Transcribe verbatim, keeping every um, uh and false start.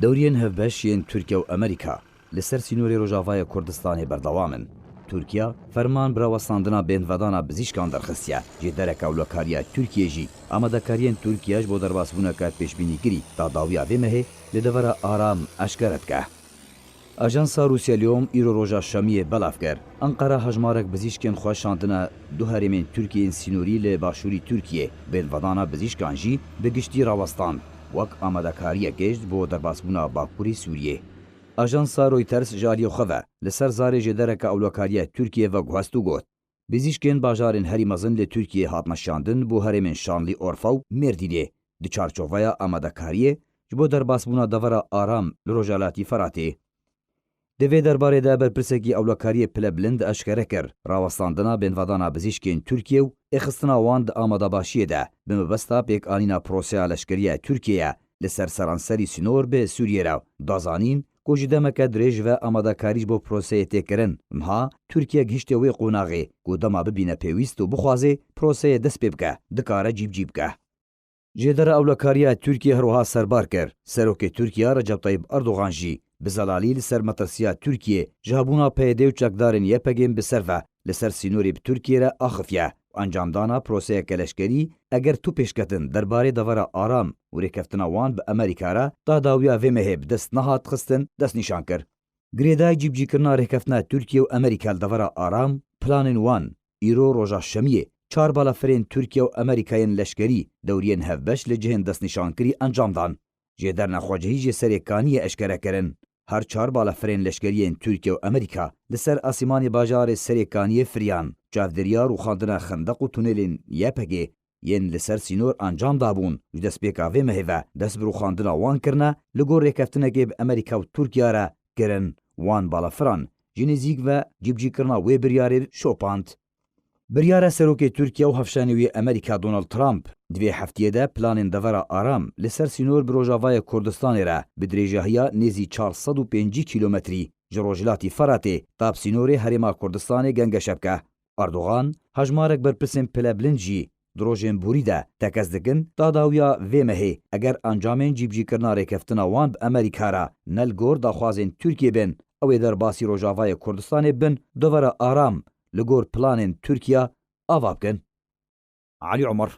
Dewriyên hevbeş yên Tirkiye û Amerîka li ser sînorê Rojavayê Kurdistanê berdewam in. Tirkiye ferman bi rawestandina bêhnvedana bizîşkan derxistiye. Jêdereke ewlekariya Tirkiyê jî amadekariyên Tirkiye ji bo derbasbûneke pêşbînîkirî ta dawiya vê mehê li devera Aram eşkere dike. Ajansa Rûsya Liyom îro roja Şemiyê belav kir, Enqera hejmarek bizîşkên xwe şandine du herêmên Tirkiyê yên sînorî li başûrî Tirkiyê, bêhnvedana bizîşkan jî bi giştî rawestand, wek amadekariyekê ji bo derbasbûna Bakurê Sûriyê. Ajansa Reuters ji aliyê xwe ve li ser zarê jêdereke ewlekariya Tirkiyê veguhest û got, Bizîşkên bajarên herî mezin li Tirkiyê hatine şandin bo herêmên Şanlîorfa û Mêrdînê, di çarçoveya amadekariyê ji bo derbasbûna devera Aram li Rojhelatî Feratê. Di vê derbarê de berpirsekî ewlekariyê pile bilind eşkere kir, rawestandina bêhnvedana bizîşkên Tirkiyê û êxistina wan di amadebaşiyê de bi mebesta pêkanîna proseya leşkerî ya Tirkiyê ye li ser seranserî sînor bi Sûriyê re. Da zanîn ku ji demeke dirêj ve amadekarî ji bo proseyê tê kirin. Niha Tirkiye gihiştiye wê qonaxê ku dema bibîne pêwîst û bixwaze proseyê dest pê bike, dikare cîbicî bike. Jêdera ewlekariya Tirkiyê her wiha serbar kir, Serokê Tirkiye Recep Tayyip Erdogan jî bi zelalî li ser metirsiya Tirkiyê ji hebûna P Y D û çekdarên Y P G'ên bi ser ve li ser sînorê bi Tirkiyê re axifiye û encamdana proseyeke leşkerî, eger tu pêşketin derbarê devera Aram û rêkeftina wan bi Amerîka re, ta dawiya vê mehê bi dest nehat xistin, destnîşan kir. Girêdayî cîbicîkirina rêkeftina Tirkiye û Amerîka li devera Aram, planên wan, îro roja Şemiyê, çar balafirên Tirkiye û Amerîka yên leşkerî dewriyên hevbeş li cihên destnîşankirî encam dan. Jêderna xwecihî jê serê kaniyê eşkere kirin. Her çar balafirên leşkerî yên Tirkiye û Amerîka li ser asîmanê bajarê Serê Kaniyê firiyan. Çavdêriya rûxandina xendeq û tunelên Y P G yên li ser sînor encam dabûn, ji destpêka vê mehê ve dest bi rûxandina wan kirine, li gor rêkeftinekê bi Amerîka û Tirkiye re kirin. Wan balafiran ji nêzîk ve cîbicîkirina wê biryarê şopand. Biryara serokê Tirkiye û hevşanê wî Amerîka Donald Trump di vê heftiyê de planên devera Aram li ser sînor bi Rojavayê Kurdistanê re bi dirêjahiya nêzî çar sed û pêncî kîlometrî ji rojhilatî Feratê ta bi sînorê Herêma Kurdistanê gengeşe bike. Erdogan, hejmarek berpirsên pilebilind jî di rojên borî de tekez dikin, ta dawiya vê mehê, eger encamên cîbicîkirina rêkeftina wan bi Amerîka re ne li gor daxwazên Tirkiyê bin, ew ê derbasî Rojavayê Kurdistanê bin, devera Aram li gor planên Tirkiye ava bikin. Elî Omer,